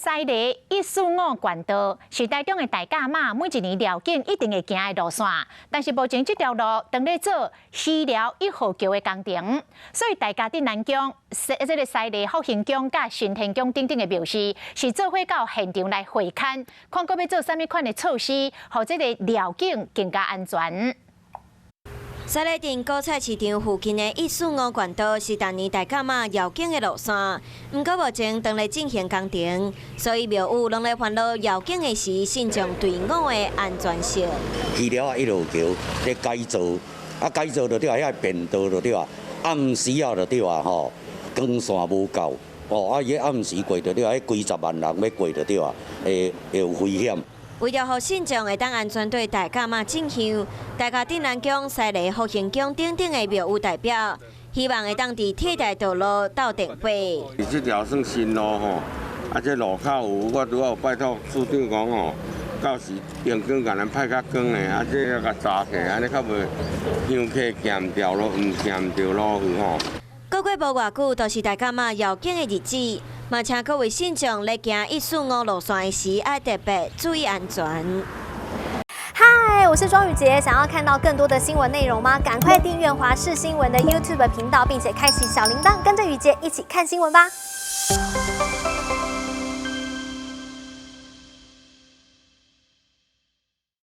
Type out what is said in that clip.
西螺145冠道是台中的大甲媽每一年寮境一定會行的路線，但是目前這條路當咧做溪寮1號橋的工程，所以大甲鎮瀾宮、這个西螺復興宮佮新天宮等等的廟寺是做伙到現場來會勘，看閣欲做啥物款的措施，予這个寮境更加安全。西螺鎮果菜市場附近的145冠道是逐年大甲媽繞境的路線，毋過目前當咧進行工程，所以廟宇攏咧煩惱繞境的時，信眾隊伍的安全性。溪寮仔1號橋咧改造，啊改造就對啊，遐個便道就對啊，暗時啊就對啊吼，光線無夠，哦啊伊暗時過就對啊，彼幾十萬人欲過就對啊，會有危險。為著予信眾會當安全對大甲媽進香，大甲鎮瀾宮、西螺復興宮等等的廟宇代表，希望會當佇替代道路鬥電火。這條算新路吼，啊這路口有，我拄仔有拜託市長講吼，到時燈光共咱拍較光的，啊這共紮起，按呢較袂香客行毋著路，毋行毋著路去吼。過過無偌久，就是大甲媽繞境的日子，嘛請各位信眾咧行145路線的時，愛特別注意安全。嗨，我是莊宇傑，想要看到更多的新聞內容嗎？趕快訂閱華視新聞的 YouTube 頻道，並且開啟小鈴鐺，跟着宇傑一起看新聞吧。